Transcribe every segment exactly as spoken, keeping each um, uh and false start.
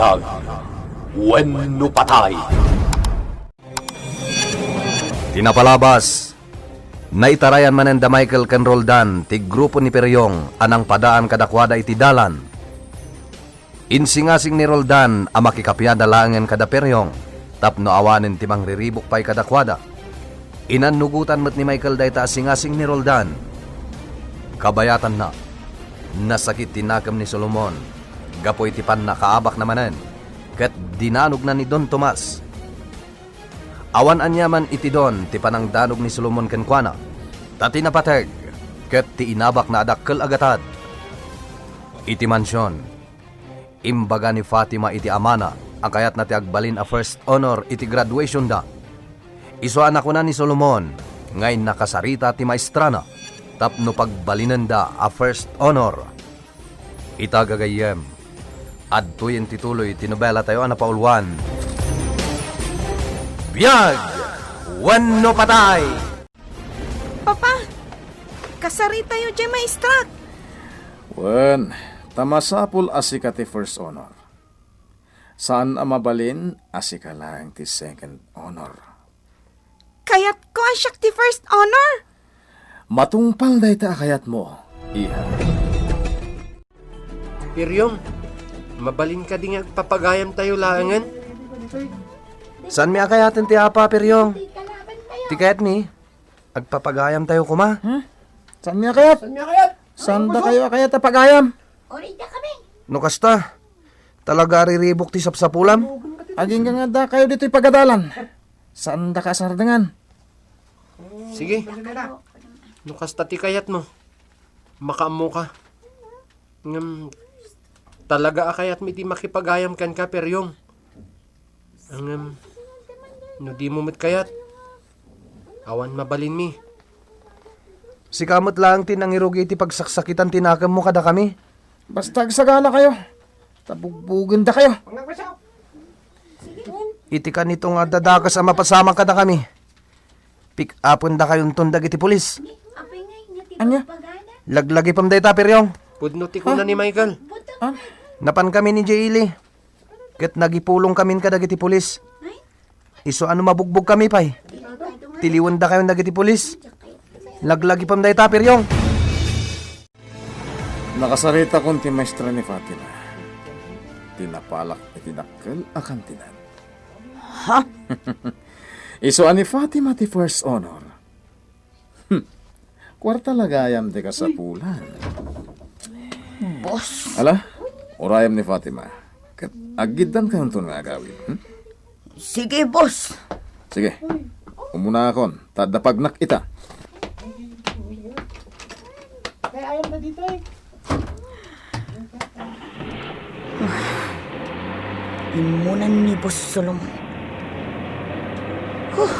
Tag wenno patay. Ti napalabas, naitarayan manen da Michael ken Roldan ti grupo ni Peryong a nangpadaan kadakuada iti dalan. Insingasing ni Roldan a makikapiada laengen kada Peryong tapno awanen ti mangriribuk pay kadakuada. Inannugotan met ni Michael dayta a singasing ni Roldan. Kabayatanna, nasakit ti nakem ni Solomon gapu iti pannakaabakna manen ket dinanogna ni Don Tomas. Awan aniaman iti don ti panangdanog ni Solomon kenkuana, ta ti napateg ket ti inabakna a dakkel a gatad. Iti mansion, imbaga ni Fatima iti amana a kayatna ti agbalin a first honor iti graduationda. Isu a nakuna ni Solomon nga innakasarita ti maestrana tapno pagbalinenda a first honor. Ita, gagayyem, adtoyen ti tuloy ti nobelatayo a napauluan, Biag wenno Patay! Papa, kasaritayo diay maestrak! Wen, ta masapul a sika ti first honor. Saan a mabalin a sika laeng ti second honor. Kayatko a siak ti first honor! Matungpal dayta a kayatmo, iha. Piryong, mabalin kadi nga agpapagayamtayo laengen? Saanmi a kayaten ti apa, Piryong? Ti kayatmi, agpapagayamtayo koma. Hmm? Saanmi a kayat? Saan dakayo a kayat a pagayam? No kasta, talaga a riribuk ti sapsapulam? Agingga nga dakayo ditoy pagadalan. Saan daka a sardengan? Sige. No kasta ti kayatmo, makaammoka. Ngem, talaga a kayatmi ti makipagayam kenka, Peryong. Ngem, no dimo met kayat, awan mabalinmi. Sika met laeng ti nangirugi iti pagsaksakitan ti nakemmo kadakami. Basta agsaganakayo, ta bugbugenda kayo. Iti kanito nga adda dakes a mapasamak kadakami, pick-upendakayonton dagiti pulis. Ania? Laglagipem dayta, Peryong. Pudno ti kuna ni Michael. Ah? Napankami ni Jay Eli, ket nagipulongkamin kadagiti pulis. Isu a no mabugbogkami pay, tiliwendakayon dagiti pulis. Laglagipem dayta, Peryong. Nakasaritakon ti maestra ni Fatima. Ti napalak iti dakkel a kantinan. Ha? Isu a ni Fatima ti first honor. Hmm. Kuarta la gayam ti kasapulan. Boss. Ala, urayem ni Fatima. Ket aggiddankayonton nga agawid. Hmm? Sige, boss. Sige. Umunakon, ta adda pagnak ita. Immunan ni Boss Solomon. Huh.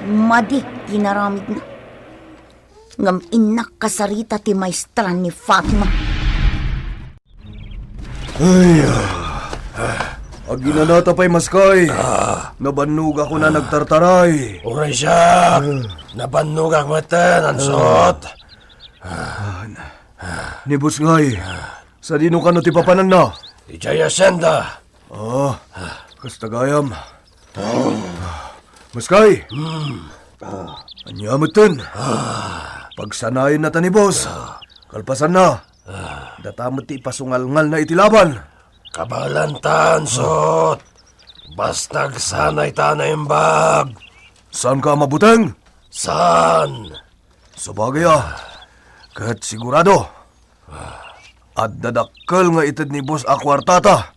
Madi ti naramidna. Ngem innak kasarita ti maestra ni Fatima. Ay, ah. Aginanata pay, Maskay. Ah. Nabannogak a nagtartaray. Uray siak. Ah. Nabannogak metten, Ansot. Ah, ni Boss ngay, sadino kano ti papananna? Idiay hacienda. Ah, kasta gayam. Maskay. Hmm. Ania metten? Pagsanayen nata ni Boss. Kalpasanna, data met ti ipasungalngalna iti laban. Kabaelan ta, Ansot. Basta agsanay ta a naimbag. Saanka a mabuteng? Saan? Sabagay a, ket sigurado, adda dakkel nga ited ni Boss a kuartata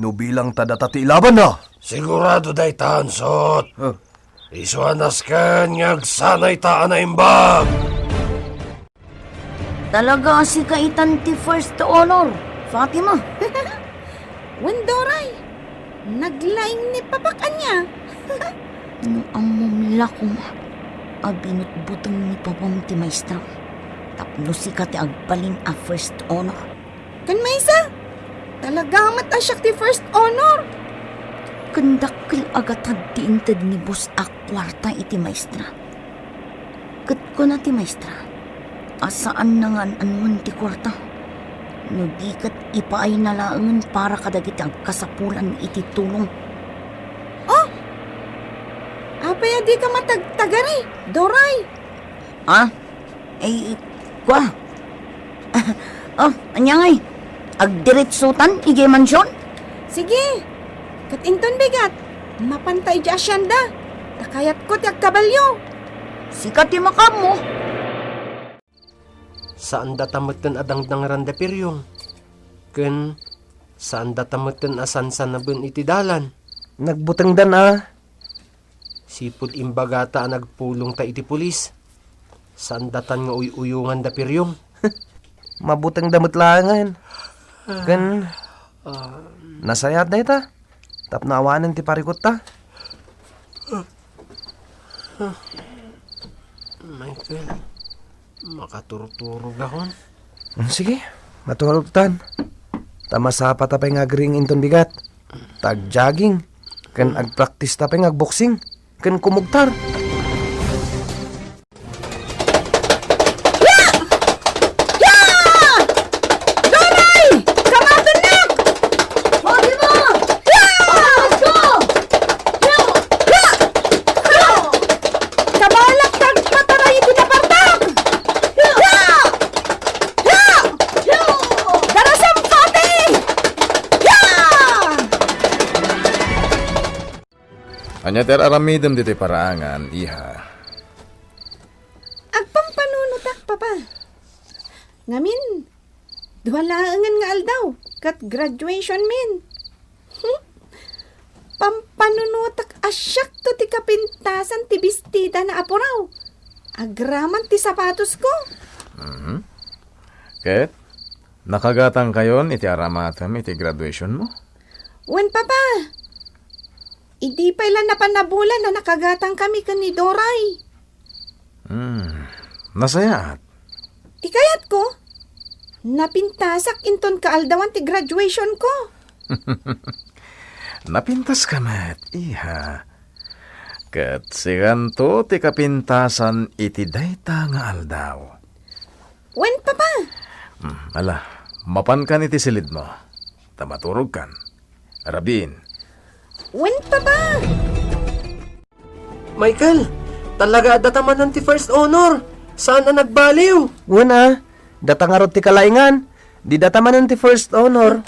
no bilang ta data ti ilabanna. Sigurado dayta, Ansot. Huh? Isu a nasken nga agsanay ta a naimbag. Talaga a sika itan ti first honor, Fatima. Wen, Doray, naglaing ni Papak ania? No ammom la koma a binutbuteng ni Papam ti maestra tapno sika ti agbalin a first honor. Ken maysa, talaga met a siak ti first honor. Ken dakkel a gatad ti inted ni Boss a kuarta iti maestra. Ket kuna ti maestra a saanna nga an-anuen ti kuarta. No di ket ipaayna laengen para kadagiti agkasapulan iti tulong. Oh! Apay a dika matagtagari, Doray? Ah? Ay, kua. Oh, ania ngay? Agdiretsotan idiay mansion? Sige. Ket inton bigat, mapanta idiay asyenda. Ta kayatko ti agkabalio. Sika ti makaammo. Saan data metten a dangdangran da Piryong. Ken saan data metten a sansanaben iti dalan. Nagbutengdan a. Sipud imbagata a nagpulongta iti pulis. Saan datan nga uy-uyongan da Piryong. Mabutengda met laengen. Ken, ah, nasayaat dayta. Tapno awanen ti parikutta. Michael, makaturturogakon? Mm, sige, maturogtan. Ta masapata pay nga agring inton bigat. Ta agjogging, ken agpraktista pay nga agboksing, ken kumugtar. Ya! Ya! Doray! Kamatennak! Pwede mo! Ya! Asko! Ya! Ya! Ya! Kabalak tagpataray iti napartak! Ya! Ya! Ya! Darasam pati! Ya! Ania ti ar-aramidem ditoy paraangan, iha? Agpampanunotak, Papa. Ngamin, dua laengen nga aldaw, ket graduation min. Pampanunotak a siakto ti kapintasan ti bestida na apuraw. Agraman ti sapatosko. Mhm. Ket, nakagatangkayon iti aramatem iti graduation mo? Wen, Papa. Idi pay la napan a bulan a nakagatangkami ken ni Doray. Hmm, nasayaat. Ti kayatko, napintasak inton kaaldawan ti graduation ko. Napintaska met, iha. Ket sikanto ti kapintasan iti dayta nga aldaw. Wen, Papa. Hmm, ala, mapankan iti silidmo. Ta maturogkan. Rabiin. Wen, Papa. Michael, talaga adda ta manen ti first honor. Saan a nagbaliw? Wen a, data ngarud ti kalaingan. Di data manen ti first honor.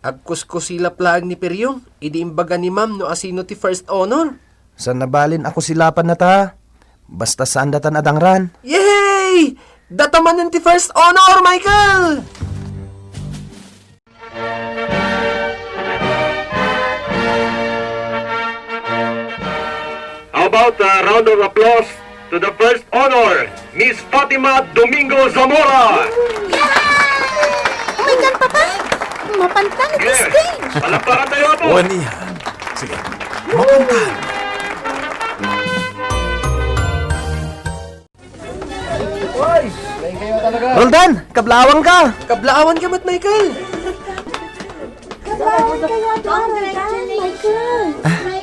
Agkuskusilap laeng ni Piryong idi imbaga ni Ma'am no asino ti first honor. Saan a balin a kusilapanna ta. Basta saan datan a dangran. Yay! Data manen ti first honor, Michael! How about a round of applause to the first honor, Miss Fatima Domingo Zamora? Yay! Uy, kan papa! Mapantan iti stage! Palakpakan tayo, apo! Wen, iha. Sige. Mapantan. Oy! Lain kayo talaga. Roldan, kablaawan ka! Kablaawan ka met, Michael! Kablaawan kayo, Ate Roldan, Michael.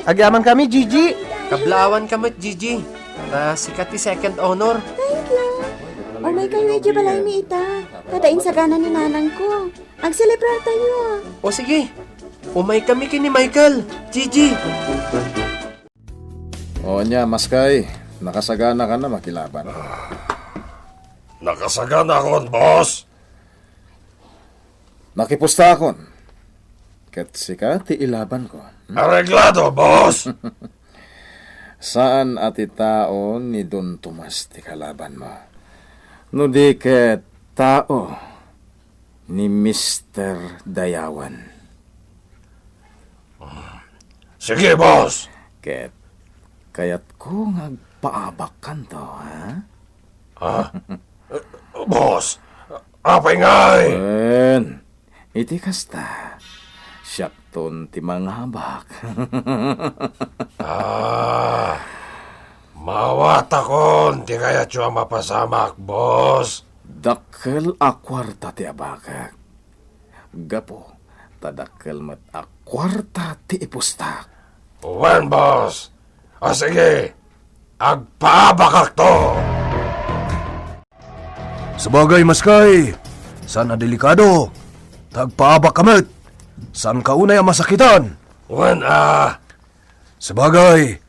Agyamankami, Gigi. Kablaawankami met, Gigi. Ta sika ti second honor. Thank you. Umaykami idiay balaymi ita. Ta dayta insagana ni nanangko. Agselebrar tayo. O sige. Umaykami ken ni Michael, Gigi. O ania, maskay, nakasaganakan a makilaban? Ah, nakasaganakon, boss. Nakipustakon. Ket sika ti ilabanko. Hmm? Areglado, boss! Saan a ti tao ni Don Tomas ti kalabanmo. No di ket tao ni Mister Dayawan. Sige, boss. Ket kayatko nga agpaabakkanto, ha? Ha? Eh, boss, apay ngay? Wen, iti kasta, siakton ti mangabak. Ah, maawatakon ti kayatyo a mapasamak, boss. Dakkel a kuarta ti abakek. Gapu ta dakkel met a kuarta ti ipustak. Wen, boss. A, sige, agpaabakakto. Sabagay, maskay, Saan a delikado, ta agpaabakka met. Saanka unay a masakitan. Wen a. Sabagay,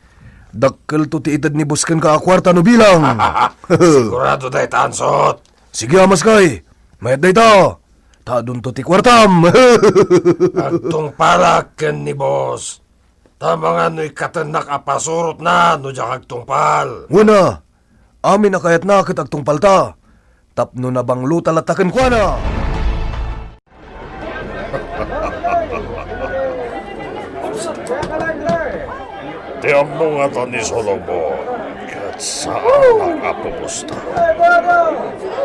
dakkelto ti ited ni boss kenka a kuarta no bilang. Sigurado dayta, Ansot. Sige a, maskay. Mayat dayta. Ta adunto ti kuartam. Agtungpalak ken ni boss. Ta amangan no ikkatennak a pasurotna no diak agtungpal. Wen a, amin a kayatna ket agtungpalta. Tapno nabanglota latta kenkuana. Ti ammo ngata ni Solomon ket saanak a pumusta.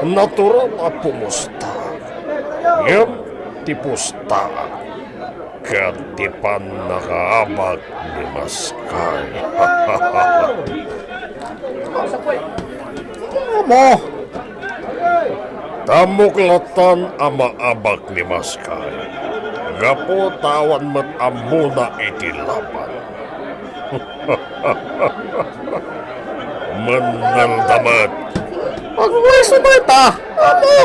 Natural a pumusta. Ngem ti pusta ket ti pannakaabak ni maskay. Amo, ta ammok lattan a maabak ni maskay, gapu ta awan met ammona iti laban. Mennelda met. Agweso dayta, amo.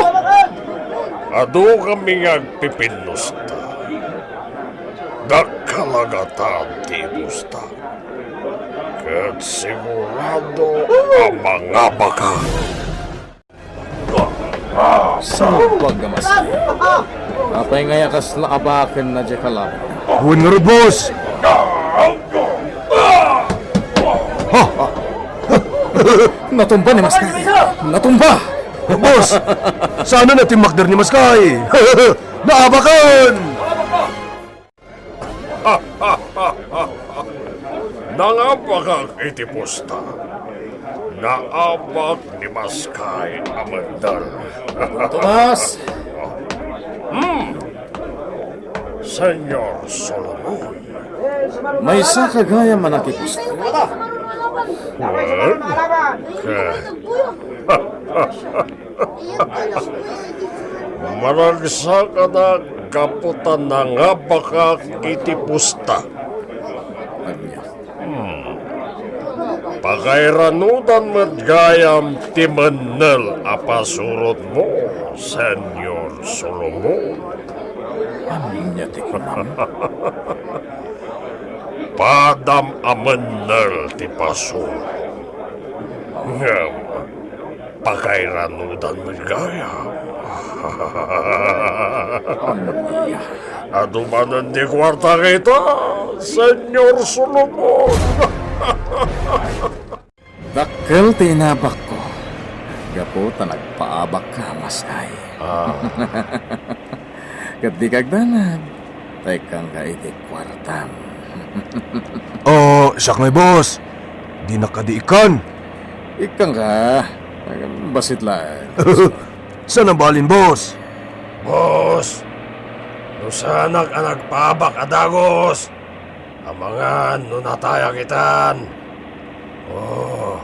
Adu kami nga agpipinnusta. Dakkel a gatan ti ipusta. Ket sigurado a mangabaka. Salbag a maskay. Apay ngay a kasla abaken na diay kalaban? Wen ngarud, boss. Ha? Natumba ni maskay. Natumba. Boss, saan a timmakder ni maskay? Naabaken! Nangabakak iti pusta. Naabak ni maskay a mennel. Tomas! Hmm. Senyor Solomon. Maysa ka gayam a nakipusta. Well, eh. Maragsakanak gapu ta nangabakak iti pusta. Ania? Hmm. Pakairanudan met gayam ti mennel a pasurotmo, Senyor Solomon. Ania ti kunam? Padam a mennel ti pasurot. Ngem, pakairanudan met gayam. Ania? Adu manen ti kuarta ita, Senyor Solomon. Dakkel ti inabakko, gapu ta nagpaabakka, maskay. Ah. Ket dika agdanag, ta ikkanka iti kuartam. Oh, siak ngay, boss. Dinak kadi ikkan? Ikkanka. Bassit laeng. Saan a balin, boss? Boss, no saanak a nagpaabak a dagus, amangan no natayak itan. Oh,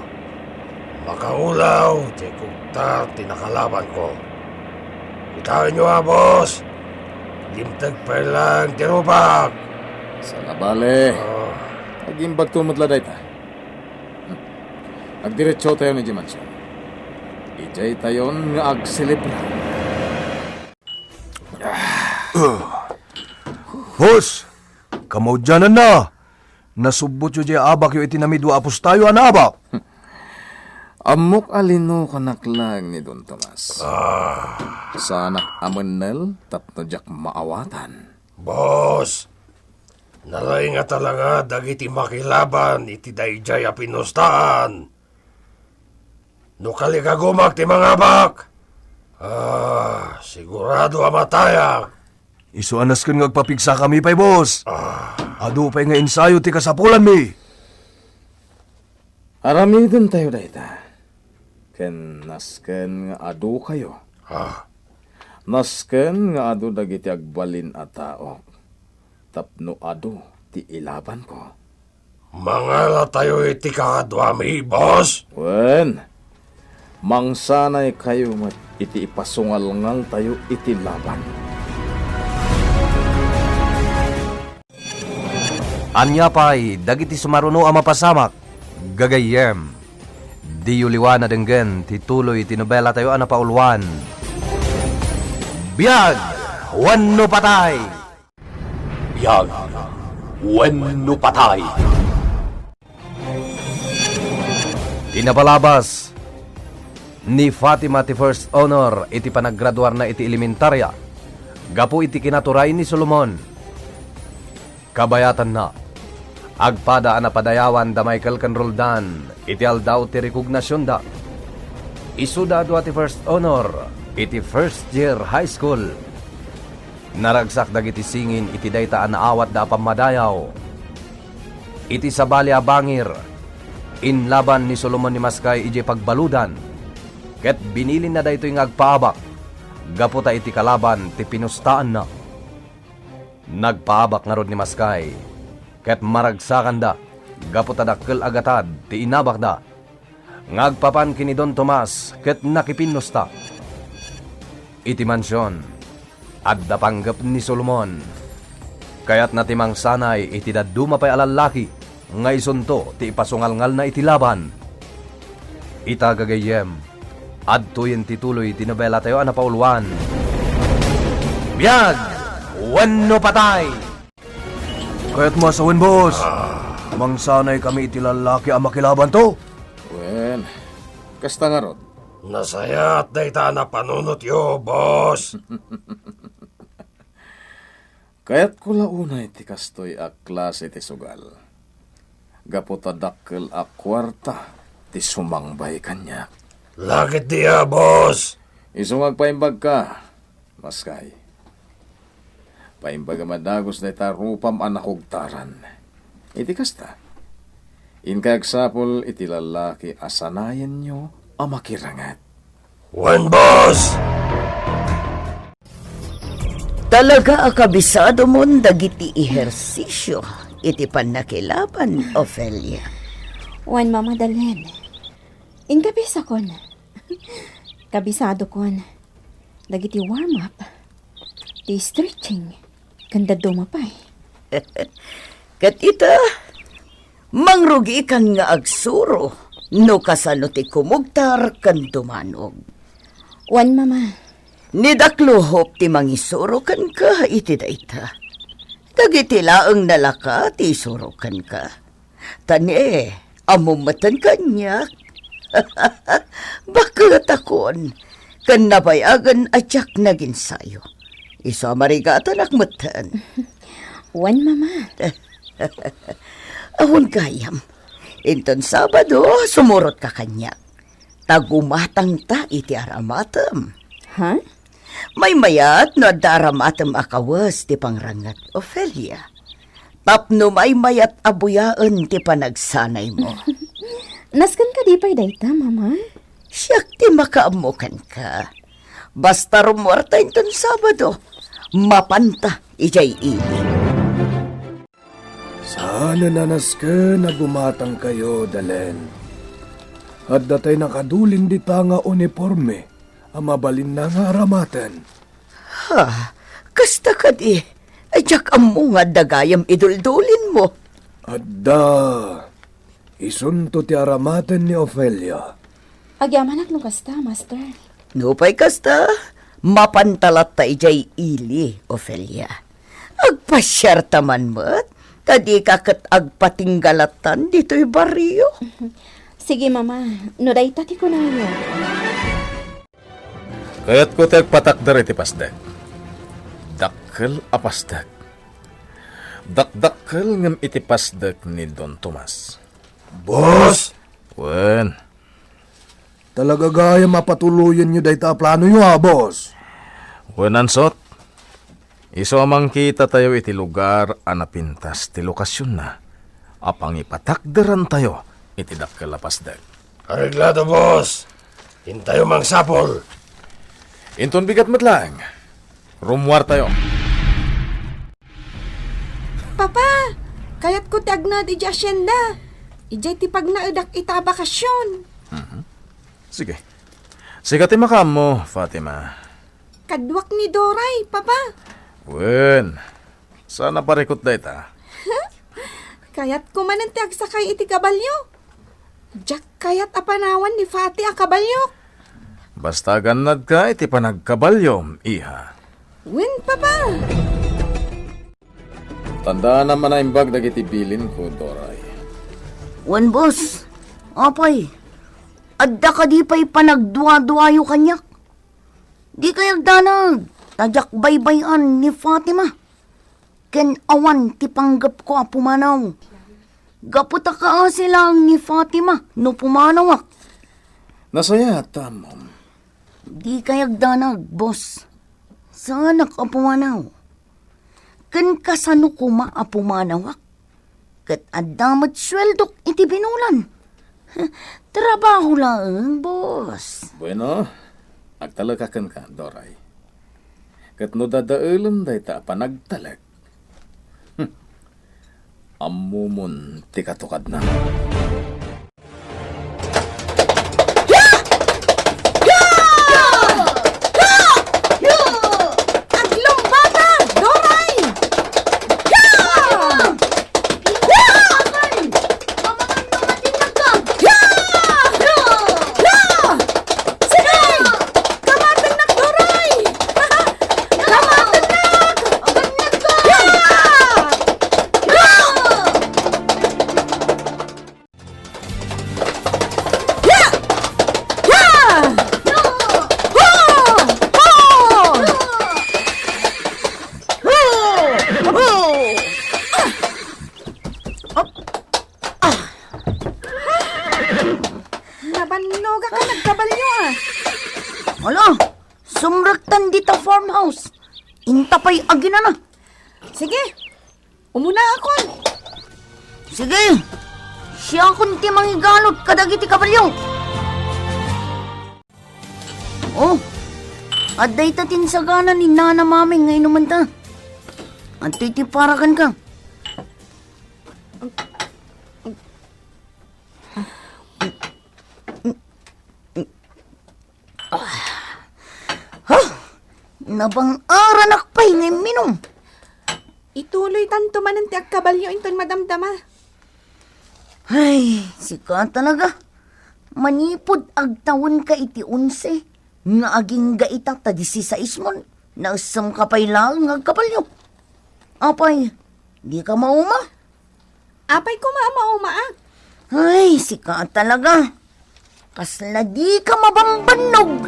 makaulaw ti kugtar ti nakalabanko. Kitaenyo a, boss, dimteg pay laeng ti rupak. Saan a bale. Oh. Agimbagto met la dayta. Agdiretsotayon idiay mansion. Idiaytayon nga agselebra. Boss, kamaudiananna. Nasubbotyo diay abakyo iti namidua a pustayo a naabak. Ammok a linokanak laeng ni Don Tomas. Ah. Saanak a mennel tapno diak maawatan. Boss, nalaingata la nga dagiti makilaban iti daydiay a pinustaan. No kalikagumak ti mangabak, ah, sigurado a matayak. Isu a nasken nga agpapigsakami pay, boss. Ah. Adu pay nga ensayo ti kasapulanmi. Aramidentayo dayta. Ken nasken nga adukayo. Ah. Nasken nga adu dagiti agbalin a taok tapno adu ti ilabanko. Mangalatayo iti kakaduami, boss. Wen, mangsanaykayo met iti ipasungalngaltayo iti laban. Ania pay dagiti sumaruno a mapasamak, gagayyem? Diyo liwan a denggen ti tuloy ti nobelatayo a napauluan, Biag wenno patay. Biag wenno patay. Ti napalabas ni Fatima ti first honor iti panaggraduarna iti elementaria gapu iti kinaturay ni Solomon. Kabayatanna, agpada a napadayawan da Michael ken Roldan iti aldaw ti rekognisionda. Isuda a dua ti first honor iti first year high school. Naragsak dagiti singin iti dayta a naawatda a pammadayaw. Iti sabali a bangir, inlaban ni Solomon ni Maskay idiay pagbaludan, ket binilinna daytoy nga agpaabak gapu ta iti kalaban ti pinustaanna. Nagpaabak ngarud ni Maskay, ket maragsakanda gapu ta dakkel a gatad ti inabakda nga agpapan ken ni Don Tomas ket nakipinnusta. Iti mansion, adda panggep ni Solomon. Kayatna ti mangsanay iti dadduma pay a lallaki nga isunto ti ipasungalngalna iti laban. Ita, gagayyem, adtoyen ti tuloy ti nobelatayo a napauluan, Biag wenno Patay! Kayatmo a sawen, boss? Mangsanaykami iti lallaki a makilabanto? Wen, kasta ngarud. Nasayaat dayta a napanunotyo, boss. Kayatko la unay ti kastoy a klase ti sugal. Gapu ta dakkel a kuarta ti sumangbay kaniak. Lakit dia, boss. Isu nga agpaimbagka, Maskay. Paimbagam a dagus dayta rupam a nakugtaran. Iti kasta, inkay agsapul iti lallaki a sanayenyo a makiranget. Wen, boss! Talaga a kabisadomon dagiti ehersisio iti pannakilaban, Ofelia. Wen, Mama Dalen. Inkabisakon. Kabisadokon dagiti warm-up, ti stretching, ken dadduma pay. Ket ita, mangrugikan nga agsuro no kasano ti kumugtar ken dumanog. Wen, Mama. Ni dakluhop ti mangisuro kenka iti dayta. Dagiti laeng nalaka ti isuro kenka. Ta ne, ammom metten kaniak. Baketakon, ken nabayagen a diak naginsayo. Isu a marigatanak metten. Wen, Mama. Awan gayam. Inton Sabado, sumurotka kaniak. Ta gumatangta iti aramatem. Ha? Maymayat no adda aramatem a kawes ti pangranget, Ofelia. Tapno maymayat a buyaen ti panagsanaymo. Nasken kadi pay dayta, Mama? Siak ti makaammo kenka. Basta rummuarta inton Sabado, mapanta idiay ili. Saanen a nasken a gumatangkayo, Dalen. Adda tay nakadulin dita nga uniporme a mabalinna nga aramaten. Ha, kasta kadi, ay diak ammo nga adda gayam iduldulinmo. Adda, isunto ti aramaten ni Ofelia. Agyamanak no kasta, Master. Nupay kasta, mapanta latta idiay ili, Ofelia. Agpasiarta man met, ta dika ket agpatingga lattan ditoy barrio. Sige, Mama, no dayta ti kunayo. Kayatko ti agpatakder iti pasdek. Dakkel a pasdek. Dakdakkel ngem iti pasdek ni Don Tomas. Boss! Wen. Talaga gayam a patuloyenyo dayta a planoyo, a, boss? Wen, ansot. Isu a mangkitatayo iti lugar a napintas ti lokasionna a pangipatakderantayo iti dakkel a pasdek. Areglado, boss. Intayo mangsapul. Inton bigat met laeng, rummuartayo. Papa, kayatko ti agnaed idiay asienda. Idiay ti pagnaedak ita a bakasion. Mhm. Sige. Sika ti makaammo, Fatima. Kaduak ni Doray, Papa. Wen, saan a parikut dayta? Kayatko manen ti agsakay iti kabalio. Diak kayat a panawan ni Fati a kabalio. Basta agannadka iti panagkabalio, iha. Wen, Papa! Tandaanam a naimbag dagiti bilinko, Doray. Wen, boss. Apay, adda kadi pay panagduaduayo kaniak? Dikay agdanag, ta diak baybay-an ni Fatima. Ken awan ti panggepko a pumanaw. Gapu ta kaasi laeng ni Fatima no pumanawak. Nasayaat, ammom. Dikay agdanag, boss. Saanak a pumanaw. Ken kasano koma a pumanawak? Ket adda met sueldok iti binulan. Trabaho laeng, boss. Bueno, agtalek a kenka, Doray. Ket no dadaelem dayta a panagtalek, hmm, ammomon ti katukadna. Aglumbata, Doray! Sige! Kamatennak, Doray! Kamatennak! Ya! Ya! Ho! Ho! Ho! Ho! Ah! Ah! Nabannogak a nagkabalio, ah. Hala, sumrektan dita farmhouse. Inta pay aginana. Sige, Umunakon! Sige! Siakon ti mangigalot kadagiti kabalio! Oh, adda ita ti insagana ni Nana Maming nga inumenta. Adtoy ti para kenka. Ah, nabang-aranak pay nga imminum. Ituloytanto manen ti agkabalio inton madamdama. Ay, sika talaga. Manipud agtawenka iti onse, nga agingga ita ta diesisaismon, naessemka pay laeng nga agkabalio. Apay, dika mauma? Apay koma a maumaak? Ay, sika talaga. Kasla dika mabambannog.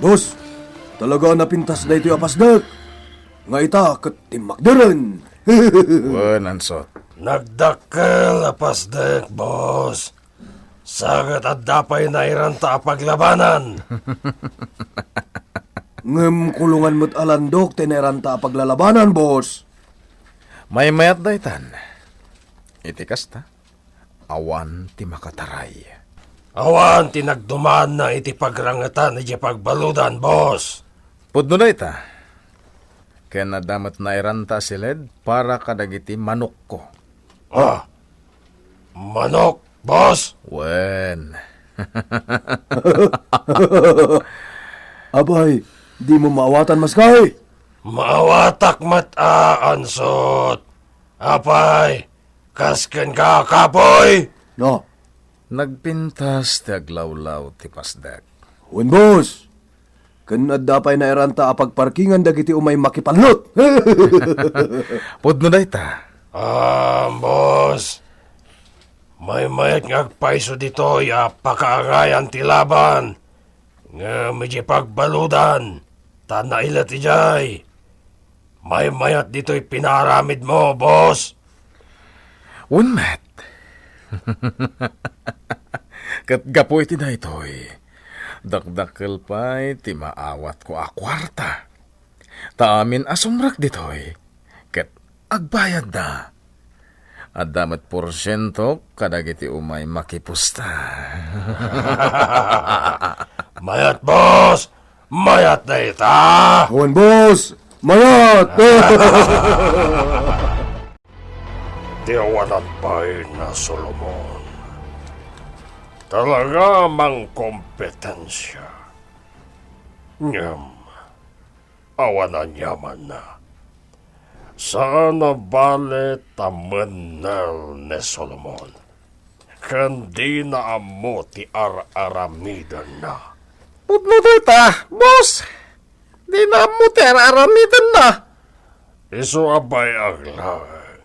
Boss, talaga a napintas daytoy a pasdek. Nga ita ket timmakderen. Wen, Ansot. Nagdakkel a pasdek, boss. Sa ket adda pay nairanta a paglabanan. Ngem kulongan met a landok ti nairanta a paglalabanan, boss. Maymayat daytan. Iti kasta, awan ti makataray. Awan ti nagdumaanna iti pagrangetan idiay pagbaludan, boss. Pudno dayta. Ken adda met nairanta a siled para kadagiti manokko. Ah, manok, boss? Wen. Apay, dimo maawatan, maskay? Maawatak met a, Ansot. Apay, kas kenka, kapoy? No. Nagpintas ti aglawlaw ti pasdek. Wen, boss. Ken adda pay nairanta a pagparkingan dagiti umay makipallut. Pudno dayta. Ah, boss. Maymayat nga agpayso ditoy a pakaangayan ti laban. Ngem idiay pagbaludan, ta nailet idiay. Maymayat ditoy pinaaramidmo, boss. Wen met. Ket gapu iti daytoy, dakdakkel pay ti maawatko a kuarta. Ta amin a sumrek ditoy, ket agbayadda. Adda met porsiento kadagiti umay makipusta. Mayat, boss! Mayat dayta! Wen, boss! Mayat! Ti awanan pay na Solomon. Talaga a mangkompetensia. Ngem, awan aniamanna. Saan a bale ta mennel ni Solomon, ken dina ammo ti ar-aramidenna. Pudno dayta, boss. Dina ammo ti ar-aramidenna. Isu a bay-ak laeng.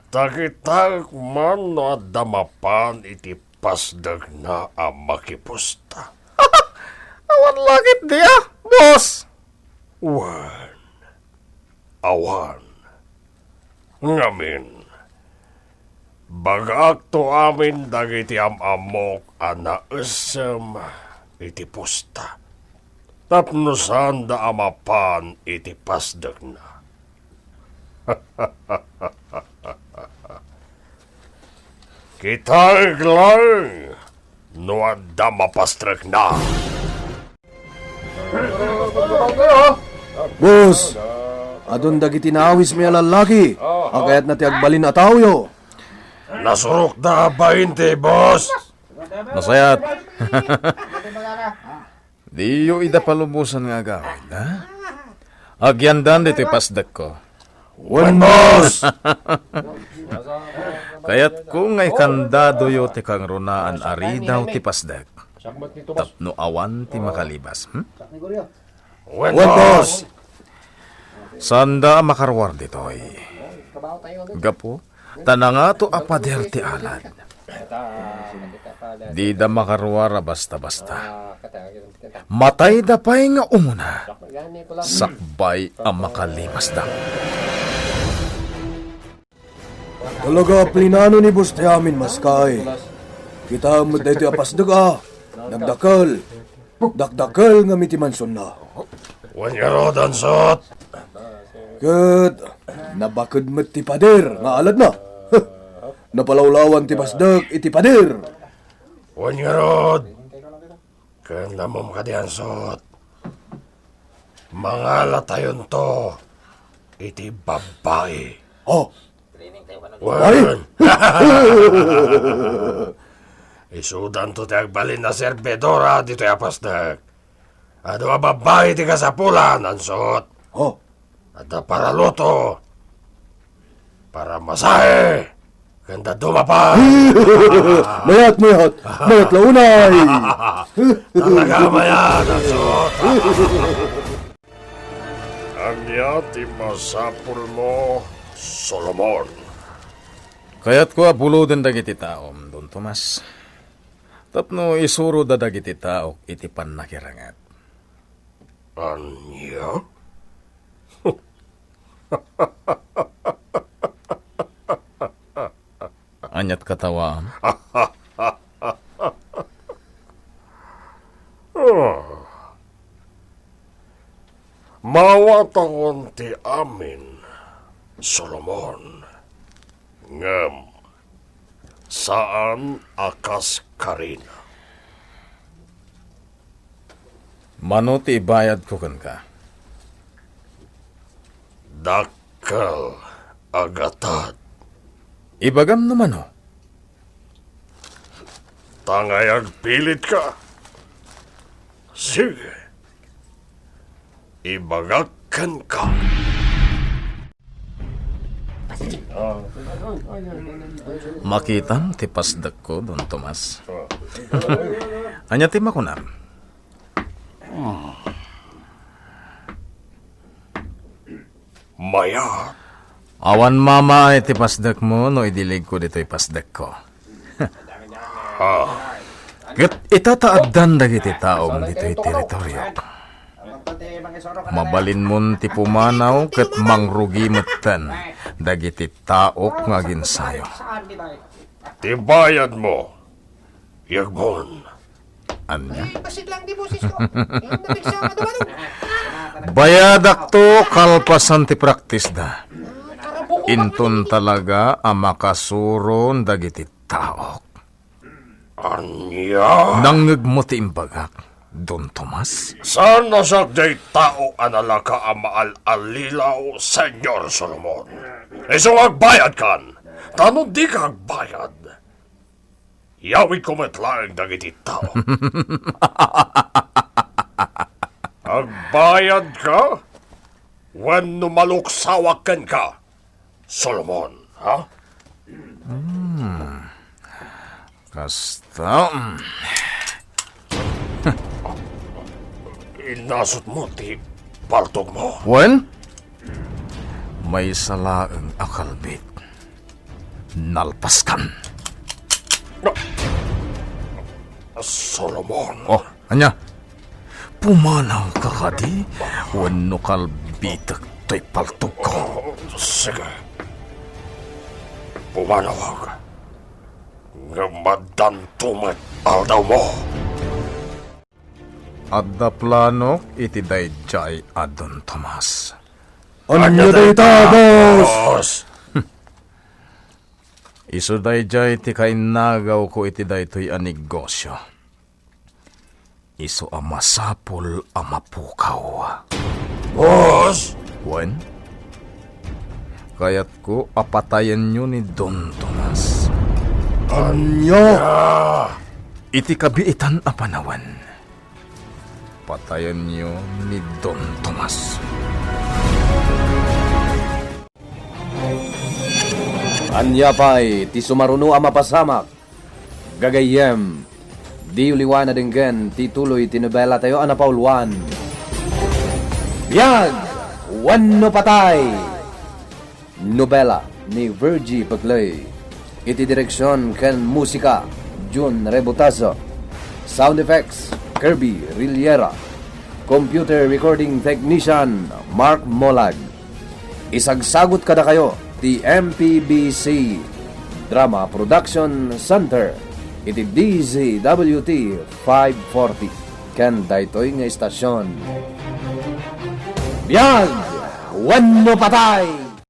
Ta kitaek man no adda mapan iti pasdekna a makipusta. Awan la ketdi a, boss. Wen, awan. Ngamin, bagakto amin dagiti am-ammok a naessem iti pusta, tapno saanda a mapan iti pasdekna. Kitaek laeng no adda mapastrekna. Boss, adun dagiti nawismi a lallaki a kayatna ti agbalin a taoyo. Nasurokda a bain ti boss. Masayat. Diyo ida palubosan nga agawid, ha? Agyandan ditoy pasdekko. Wen, boss! Kayatko nga ikandadoyo ti kangrunaan a ridaw ti pasdek tapno awan ti makalibas, hmm? Wen, boss! Saanda a makaruar ditoy. Gapu ta nangato a pader ti alad. Dida makaruar a basta-basta. Matayda pay nga umuna, sakbay a makalimasda. Talaga a plinano ni Boss ti amin, maskay. Kitaem met daytoy a pasdek a nagdakkel. Dakdakkel ngem iti mansionna. Wen ngarud, Ansot. Ket nabaked met ti pader nga aladna. Napalawlawan ti pasdek iti pader. Wen ngarud. Ken ammom kadi, Ansot. Mangalatayonto iti babbai. Oh. Wen. Isudanto ti agbalin a servidora ditoy a pasdek. Adu a babbai ti kasapulan, Ansot. Oh. Adda para luto, para masahe, ken dadduma pay. Mayat, mayat. Mayat la unay. Talaga mayat, Ansot. Ania ti masapulmo, Solomon? Kayatko a buloden dagiti taom, Don Tomas, tapno isuroda dagiti taok iti pannakiranget. Ania? Aniat katawaam? Ah. Mawatangon ti amin, Solomon, ngem saan a kas karina. Mano ti ibayadko kenka? Dakkel a gatad. Ibagam no mano? Ta ngay agpilitka? Sige. Ibagak kenka. Makitam ti pasdekko, Don Tomas. Ania ti makunam? Mayat. Awan mamaay ti pasdekmo no idiligko ditoy pasdekko. Ha? Ket itataaddan dagiti taom ditoy teritoriok. Mabalinmon ti pumanaw ket mangrugi metten dagiti taok nga aginsayo. Ti bayadmo, Yagmon. Ania? Ay, pasiglang di boses ko. Yung nabigsa ka naman. Bayadakto kalpasan ti praktisda. Inton talaga a makasuron dagiti taok. Ania? Nangngegmo ti imbagak, Don Tomas? Saan a siak diay tao a nalaka a maal-allilaw, Señor Solomon? Isu nga agbayadkan. Ta no dika agbayad, yawidko met laeng dagiti tao. Agbayadka wenno maluksawak kenka, Solomon, ha? Hmm. Kasta, hmm. Inasutmo ti paltogmo. Wen? Maysa laeng a kalbit. Nalpaskan. Solomon. Oh, ania? Pumanawka kadi wenno kalbitek toy paltogko? Oh, sige. Pumanawak. Ngem addanto met aldawmo. Adda planok iti daydiay a Don Tomas. Ania dayta, boss? Isu daydiay ti kainnagawko iti daytoy a negosio. Isu a masapul a mapukaw. Boss! Wen? Kayatko a patayenyo ni Don Tomas. Ania? Iti kabiitan a panawen, patayenyo ni Don Tomas. Ania pay ti sumaruno a mapasamak? Gagayyem, diyo liwan a denggen ti tuloy ti nobelatayo a napauluan, Biag wenno Patay! Nobela ni Virgie Peclay. Iti direksion ken musika, Jun Rebotazo. Sound effects, Kirby Rillera. Computer recording technician, Mark Molag. Isagsagut kadakayo ti M P B C Drama Production Center iti D Z W T five forty ken daytoy nga istasion. Biag wenno patay!